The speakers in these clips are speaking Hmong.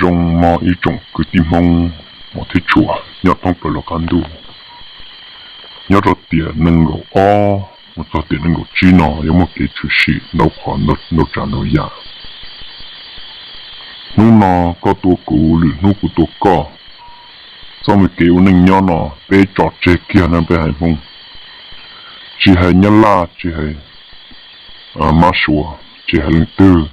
Zoo mog ib tsoom kwv tij Hmoob mos thiab tshua nyob thoob plaws lub qab ntuj. Nyob rau tiam nees nkaum ob mus txog tiam nees nkaum tsib no yuav muaj kev tshwm sim ntau qhov ntau tsav ntau yam. Hnub no koj tua kuv, lwm hnub kuv tua koj. Txoj me kev ua neej nyob no peb tso tseg kiag na peb haiv Hmoob, tsis hais Nyab Laj, tsis hais Mab Suav, tsis hais leej twg.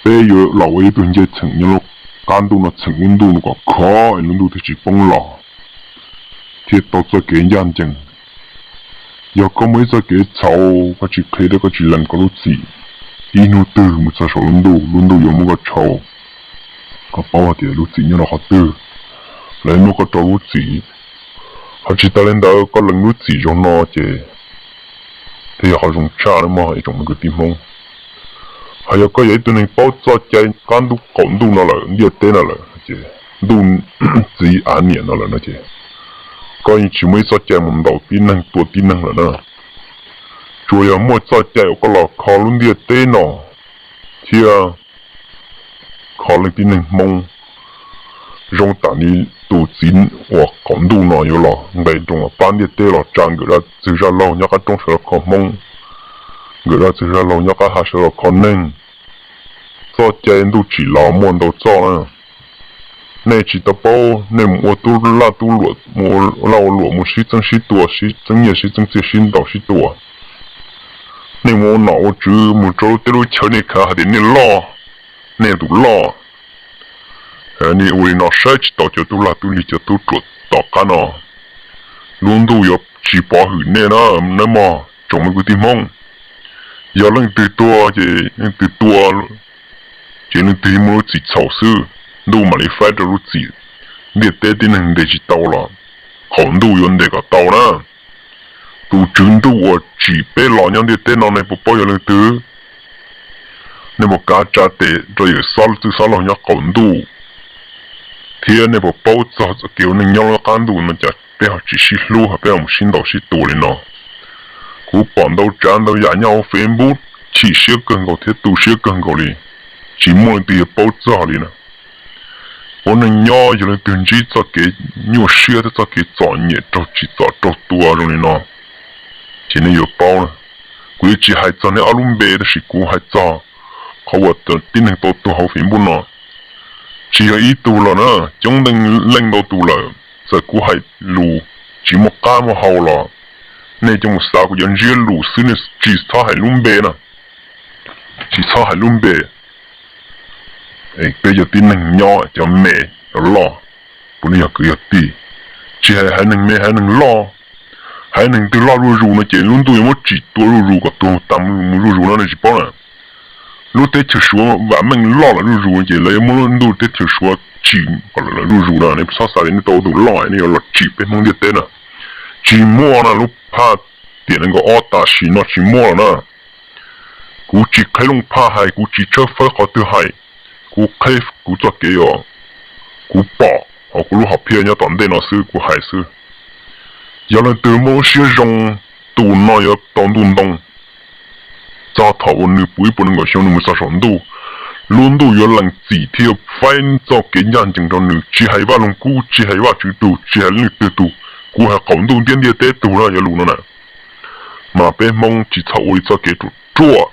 Peb yuav los ua ib tug ncej txheem nyob lub qab ntuj no, txheem lub ntuj no kom khov es lub ntuj thiaj tsis poob los thiab tau txoj kev ncaj ncees. Yog koj muaj ib txoj kev txhaum, koj tsis qhia thiab koj tsis lees koj lub txim, ib hnub twg mus txog saum lub ntuj, lub ntuj yuav muab koj tshau. Koj paub hais tias lub txim nyob rau qhov twg, lawv muab koj rau lub txim. Ho tsis tas li ntawd, koj lees lub txim zoo no ces thiaj yog qhov zoo tshaj nawb mog ib tsoom kwv tij Hmoob. Ho yog koj yog ib tug neeg paub txoj cai qab ntuj qaum ntuj no lawm, ntiaj teb no lawm ces, ntuj txiv av niam no lawm no ces, koj yeej tsis muaj ib txoj cai mus ntaus tib neeg tua tib neeg lawm na. Tsuas yog muaj txoj cai uas koj los kho lub ntiaj teb no thiab kho leej tib neeg Hmoob zoo tam li tus txiv uas qaum ntuj no yuav los nqes nroos pab ntiaj teb los tsa nkawd zaj txwg zaj laug nyob qab roob sawv los kho Hmoob, nkawd zaj txwg zaj laug nyob qab ha sawv los kho neeg. Txoj cai ntuj tsim los muaj ntau txoj na. Nej tsis tau paub, nej mus ua tub laj tub luam, mus ua laj ua luam, mus sib txeeb sib tua, sib txeeb nyiaj sib txeeb txiaj, sib ntaus sib tua. Nej mus ua nom ua tswv, mus rau lub teb lub chaw nej khav hais tias nej loj, nej tus loj. Nej ua li no saib tsis taus cov tub lag tub lig cov tub ruam tom qab no, lub ntuj yuav tsis pov hwm nej na nawb mog tsoom me kwv tij Hmoob. Yog leej twg tua ces leej twg tua, ces leej twg muaj lub txim txhaum xwb, ntuj mam li faib rau lub txim. Ntiaj teb tib neeg ntes tsis tau los qaum ntuj yuav ntes kom tau na. Tus tswv ntuj uas tsim peb los nyob ntiaj teb no nej puas paub yog leej twg? Nej puas kav tsa tes rau yawm xob txwj xob laug nyob qaum ntuj, thiab nej puas paub txog txoj kev ua neej nyob lub qab ntuj no cas peb ho tsis sib hlub, peb ho mus sib ntaus sib tua li no? Kuv pom ntau tsav ntau yam nyob hauv Facebook, chim siab kawg nkaus thiab tu siab kawg nkaus li, tsis muaj leej twg yuav paub txog li na. Ua neej nyob yog leej twg ntsib txoj kev nyuaj siab thiab txoj kev txom nyem raug tsim txom raug tua zoo li no, ces nej yuav paub na. Kuv yuav tsis hais txog nej ob lub npe, tab sis kuv hais txog qhov uas tib neeg tau tuag hauv Facebook no, tsis yog ib tug los na, coob leej ntau tus lawm. Txawm kuv hais lus tsis muaj qab muaj hau los nej coj mus xav kuv cov ntsiab lus xwb, nej tsis txhob hais lub npe na, tsis txhob hais lub npe. Peb cov tib neeg nyob, cov me cov loj, puav leej yog kwv yog tij, tsis hais haiv neeg me haiv neeg loj. Haiv neeg twg loj zuj zus no ces lub ntuj yuav muab tsim tua zuj zus kom tuag tas mus zuj zus no nej tsis paub na. Lub teb chaws Suav vam meej loj lawm zuj zus ces lawv yuav muab lub ntuj teb chaws Suav tsim kom lawm zuj zus na. Nej txhob xav tias nej tau ua tus loj nej yuav los tsim peb Hmoob ntiaj teb na. Tsis muaj na, lub phaj tiam nees nkaum ob tam sim no tsis muaj lawm na. Kuv tsis qheb looj phaj hais, kuv tsis tshawb fawb qhov twg hais, kuv qheb kuv txoj kev uas kuv pom hauv kuv lub hom phiaj nyob tom ntej no xwb kuv hais xwb. Yog leej twg muaj lub siab zoo, tus no yuav tau ntuj ntoo. Txog thaum uas nws puv ib puas nees nkaum xyoo nws mus txog saum ntuj, lub ntuj yuav lees txim thiab faib txoj kev ncaj ncees rau nws, tsis hais Vaj Loog Kub, tsis hais Vajtswv tug, tsis hais leej twg tug. Kuv hais qaum ntuj ntiaj ntiaj teb tug na, yog lus no na. Mas peb Hmoob tsis txhob ua li txoj kev ruam ruam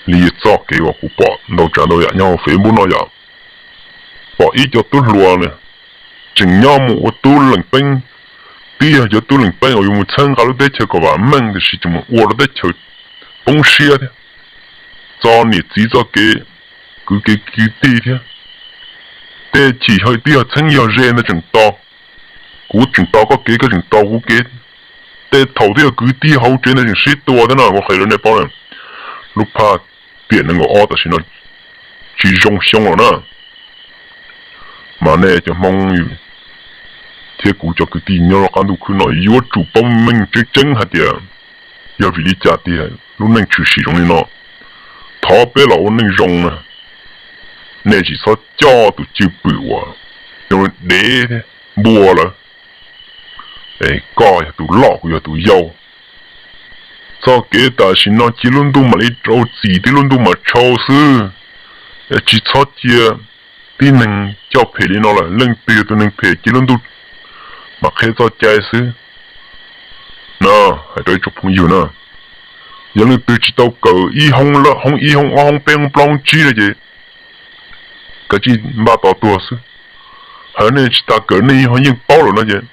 li txoj kev uas kuv pom ntau tsav ntau yam nyob hauv Facebook no yom. Pom ib co tub hluas tseem nyob mus ua tub leej peeb, twb yog cov tub leej peeb uas yuav mus txhawb nqa lub teb chaws kom vam meej, tiam sis tseem mus ua rau teb chaws poob siab thiab, txo niam txiv txoj kev, kwv kev kwv tij thiab. Tej chim twb yog txheeb yog ze ntawd tseem tos, kuv tseem tos koj kev koj tseem tos kuv kev. Tej thaum twb yog kwv tij hauv tsev ntawd tseem sib tua thiab no, kuv qhia rau nej paub na. Lub phaj tiam nees nkaum ob tam sim no tsis zoo xyoo lawm na. Mas nej cov Hmoob thiab kuv cov kwv tij nyob rau qab ntuj khwb no yuav tsum paub meej tseeb tseeb hais tias yog vim li cas tiag lub neej tshwm sim zoo li no. Thov peb los ua neej zoo na, nej tsis txhob coj tus cwj pwm uas dev npua lawm. Koj yog tus loj kuv yog tus yau. Txoj kev tam sim no cia lub ntuj mam li rau txim thiab lub ntuj mam tshau xwb. Tsis txhob cia tib neeg coj phem li no lawm, leej twg yog tus neeg phem cia lub ntuj mam qhia txoj cai xwb. No, hais rau ib tsoom phooj ywg na, yog leej twg tsis tau kawm ib hoob, hoob ib, hoob ob, hoob peb, hoob plaub, hoob tsib no ces kav tsij npaj tos tuag xwb. Hos nej tsis tas kawm nej yeej paub lawm no ces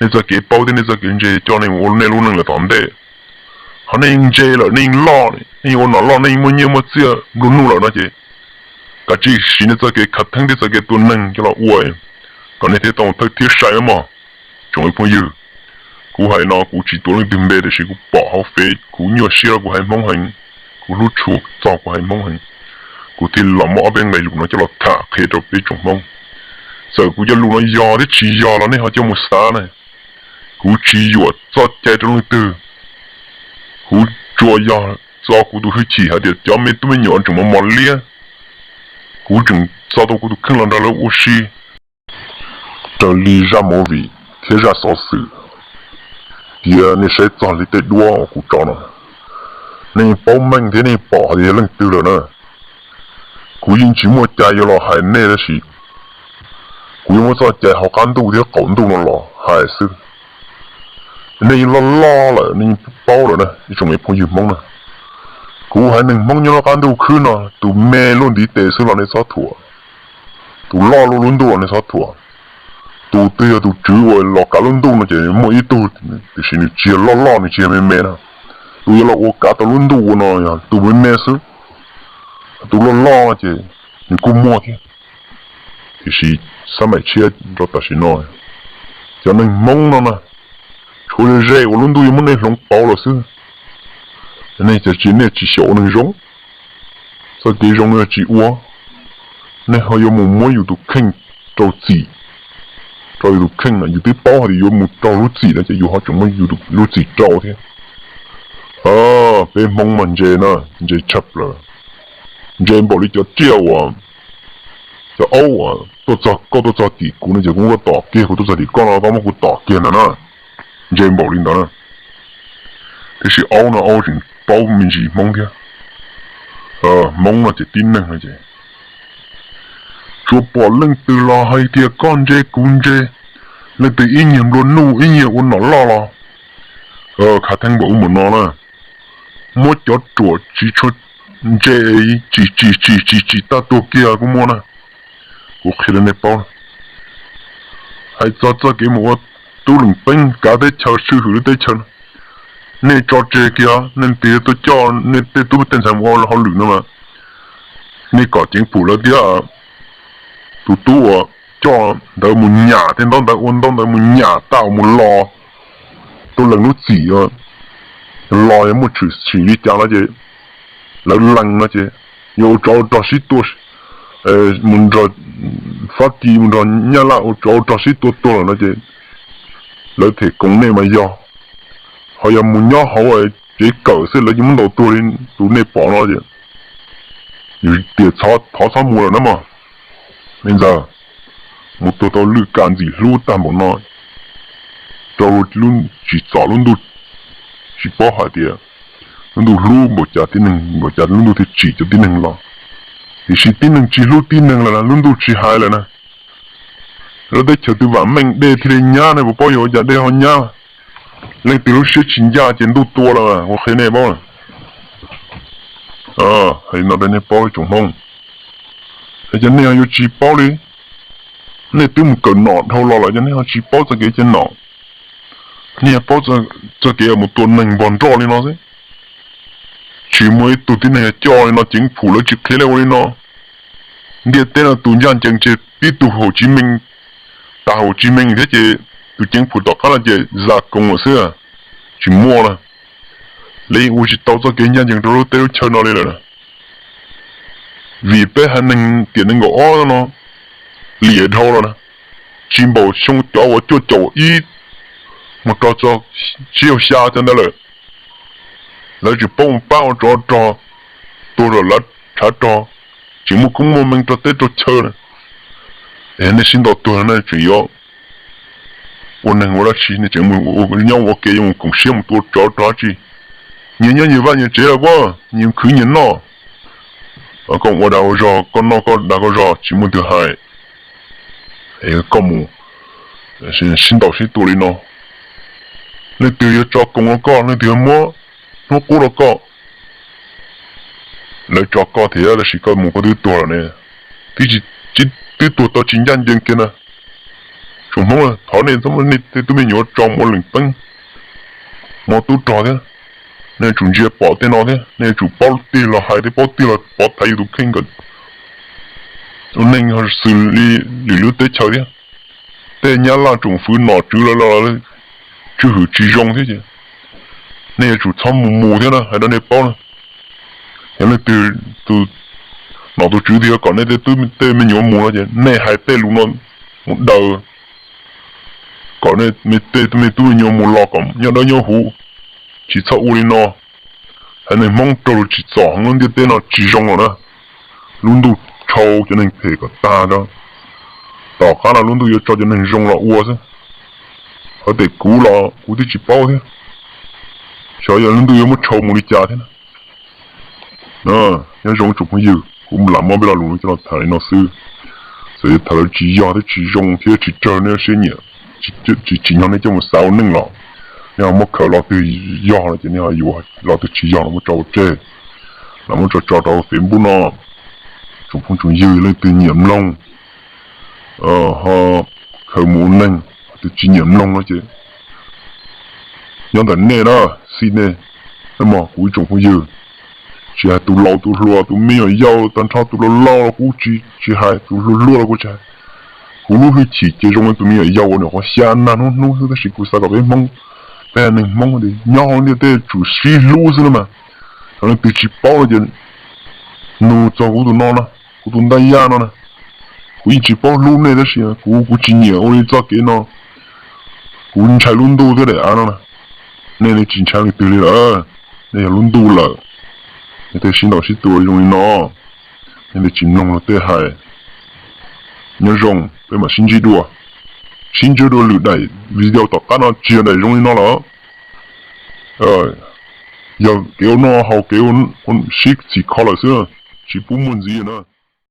nej txoj kev paub thiab nej txoj kev ntse coj nej mus ua nej lub neej lawm tom ntej. Hos nej yeej ntse lawm, nej yeej loj, nej yeej ua nom loj, nej yeej muaj nyiaj muaj txiaj nplua nuj lawm no ces kav tsij siv nej txoj kev khav theeb thiab txoj kev tua neeg coj los ua kom nej thiaj tau thawj thiab sai mog. Tsoom phooj ywg, kuv hais no kuv tsis tuav leej twg npe tiam sis kuv pom hauv Fev kuv nyuaj siab los kuv haiv Hmoob heev, kuv hlub tshua txog kuv haiv Hmoob heev, kuv thiaj los muab ob peb nqe lus no coj los tham qhia rau peb tsoom Hmoob. Txawm kuv cov lus no yog thiab tsis yog los nej ho coj mus xav na. Kuv tsis yuam txoj cai rau leej twg, kuv tsuas yog txo kuv tus hwj chim hais tias cov me tub me nyuam tseem mos mos liab, kuv tseem txo tau kuv tus kheej los nrog lawv ua si. Raws li zaj movie thiab zaj xov xwm, tias nej saib txog li tej duab uas kuv tso no, nej paub meej thiab nej pom hais tias yog leej twg lawm na. Kuv yeej tsis muaj cai yuav los hais nej tab sis kuv yuav muab txoj cai hauv qab ntuj thiab qaum ntuj no los hais xwb. Nej yeej loj loj lawm nej yeej paub lawm na ib tsoom me phooj ywg Hmoob na. Kuv haiv neeg Hmoob nyob rau qab ntuj khwb no tus me luaj ntiv tes xwb los nej txhob thuam, tus loj luaj lub ntuj los nej txhob thuam. Tus twg yog tus tswv uas los kav lub ntuj no ces muaj ib tug, tiam sis nws tsis yog loj loj, nws tsis yog me me na. Tus yuav los ua kav tau lub ntuj ua no yog tus me me xwb. Tus loj loj no ces nws kuj muaj thiab, tiam sis xab maim tshiab rau tam sim no. Cov neeg Hmoob no na, tshuav ze ze uas lub ntuj yuav muab nej hloov pauv los xwb. Nej tsis, nej tsis xyaum ua neeg zoo, txoj kev zoo no yog tsis ua, nej ho yuav mus muab yus tus kheej rau txim, rau yus tus kheej no yus twb paub hais tias yuav mus rau lub txim no ces yus ho tseem muab yus lub txim rau thiab. Peb Hmoob mas ntse na, ntse tshaj plaws, ntse npaum li cov riaj uas, cov aub uas tuaj txog, koj tuaj txog tim kuv no ces kuv muab koj tom kiag, kuv tuaj txog tim koj no koj muab kuv tom kiag ntawd na. Ntse npaum li ntawd na. Tiam sis aub no aub tseem paub me ntsis Hmoob thiab. Hmoob no ces tib neeg no ces tsuas pom leej twg los hais tias koj ntse kuv ntse, leej twg ib nyiag nplua nuj ib nyiag ua nom loj los khav theeb npaum ub npaum no na. Muab cov ruam tsis tshua ntse tsis tsis tsis tsis tsis tag tuag kiag kuj muaj na. Kuv qhia rau nej paub, hais txog txoj kev mus ua tub leem peeb kav teb chaws swj hwm lub teb chaws, nej tso tseg kiag, nej tig tuaj coj nej tej tub tej ntxhais mus ua hauj lwm no mas, nej kom ceev phum lawv thiab. Tus tub uas coj ntawd mus nyam tej ntaub ntawv, ua ntaub ntawv mus nyam tau mus los, tuaj lees lub txim los yog muaj tshwm sim li cas no ces lawv lees no ces yuav ua tsov ua rog sib tua, mus nrog Fab Kis mus nrog Nyab Laj ua tsov ua rog sib tua tuag lawm no ces lawv them koom nej mas yog, ho yog mus nyob hauv tsev kawm xwb lawv cia muab ntaus tuag li tus nej pom no ces yus tias thov txhob mus lawm na mog. Me ntxawg, mus tuag tau lwj kam ntxim hlub tag npaum no, rau lub tsis txom lub ntuj, tsis paub hais tias lub ntuj hlub npaum cas tib neeg, npaum cas lub ntuj thiaj tsim cov tib neeg los. Tiam sis tib neeg tsis hlub tib neeg lawm lub ntuj tsis hais lawm na. Lub teb chaws twb vam meej dej thiaj li nyab, nej puas paub yuav ua cas dej ho nyab? Leej twg lub siab tsis ncaj ces ntuj tua lawm, kuv qhia nej paub. Hais no rau nej paub ib tsoom Hmoob, es cov nej yuav tsis paub li. Nej twb mus kawm nom dhau los lawm ces nej ho tsis paub txoj kev cov nom. Nej yog paub txoj kev mus tua neeg npog nroj li no xwb. Tsis muaj ib tug tib neeg coj li no ceev phum lawv tsis qhia li ua li no. Ntiaj teb no tus ncaj ncees ces tib tug Hauv Tsiv Meej, tas Hauv Tsiv Meej thiab ces tus ceev phum tom qab no ces zam koos lawm xwb, tsis muaj na. Lawv yeej ua tsis tau txoj kev ncaj ncees rau lub teb lub chaw no li lawm. Vim peb haiv neeg tiam nees nkaum ob no liam dhau lawm na, tsis npaum xyoo cov uas cuaj caum ib mus rau tsib caug xya cov ntawd lawm. Lawv tseem paub mus pab ua tsov rog, tuag lawm lawv tshav rog, tseem muaj koob muaj meej rau teb rau chaw na. Nej sib ntaus tuag no nej tseem yuav ua neeg ua dab tsi, nej tseem mus nyob ua ke yuav mus koom siab mus tua tsov rog dab tsi? Nyias nyob nyias vaj nyias tsev los puas nyias khwv nyias noj, Koj ua dag ua zog, koj noj koj dag koj zog tsis muaj twg hais, koj mus sib ntaus sib tua li no, leej twg yuav tso koom rau koj, leej twg yuav muab hnub qub rau koj? Lawv tso koj thiab tab sis koj mus koj twb tuag lawm ne, twb tuag tau tsis ncaj ncees kiag na. Tsoom Hmoob, thov nej txhob muab nej tej tub me nyuam tso mus ua leej teeb, mus ua tub rog thiab. Nej yuav tsum ntsia pom tej no thiab, nej yuav tsum paub tig los hais thiab paub tig los pov thaiv yus tus kheej kom ua neeg xws li lwm lub teb chaws thiab. Tej Nyab Laj tsoom fwv nom tswv lawv los tswj hwm tsis zoo thiab ces nej yuav tsum txhob mus mus thiab na, hais rau nej paub na. Yog leej twg tus nom tus tswv twg yuav kom nej tej tub tej me nyuam mus no ces nej hais tej lus no mus daws kom nej tej tub me tub me nyuam mus los kom nyob dawb nyob huv, tsis txhob ua li no. Haiv neeg Hmoob raug lus tsim txom heev, lub ntiaj teb no tsis zoo lawm na. Lub ntuj tshau cov neeg phem kom tag rau, tom qab no lub ntuj yuav tso cov neeg zoo los ua xwb. Qhov tias kuv los kuv twb tsis paub thiab, xyov yog lub ntuj yuav muab tshau mus li cas thiab na. Nyob zoo tsoom phooj ywg, kuv lam muab peb lo lus no coj los tham li no xwb. Txawm yuav tham lawv tsis yog thiab tsis zoo thiab tsis raug nej siab nyiam, tsis tsim nyog nej coj mus xav ua neej los, nej ho muab khaws lo twg yog no ces nej ho yuav, lo twg tsis yog los muab tso ua tseg, los muab tso tso rau Facebook no. Tsoom phooj tsoom ywg leej twg nyiam mloog ho khaws mus ua neeg, ho twg tsis nyiam mloog no ces nyob ntawm nej na, xij nej. Kuv ib tsoom phooj ywg, tsis hais tus laus tus hluas, tus me nyuam yaus tag nrho, tus laus laus los kuv tsis hais, tus hluas hluas los kuv tsis hais. Kuv lub hwj chim ces zoo li tus me nyuam yaus uas nyuam qhuav xya nag hnub hnub xwb, tab sis kuv xav kom peb Hmoob, peb haiv neeg Hmoob nyob hauv lub ntiaj teb tsum sib hlub xwb na mas. Yog leej twg tsis paub no ces nug txog kuv tus no na, kuv tus ntaj yaj no na. Kuv yeej tsis paub hlub nej tab sis kuv, kuv tsis nyiam ua li txoj kev no. Kuv ntshai lub ntuj thiab daim av no na. Nej li tsis ntshai leej twg li lawm, nej yog lub ntuj lawm. Nej thiaj sib ntaus sib tua zoo li no, nej thiaj tsis mloog luag tej hais. Nyob zoo, peb mam sib ntsib dua, sib ntsib dua lwm daim video tom qab no tsis yog daim zoo li no lawm. Yog kev ua noj haus kev sib txhim kho lawm xwb, tsis pub muaj ntxiv na.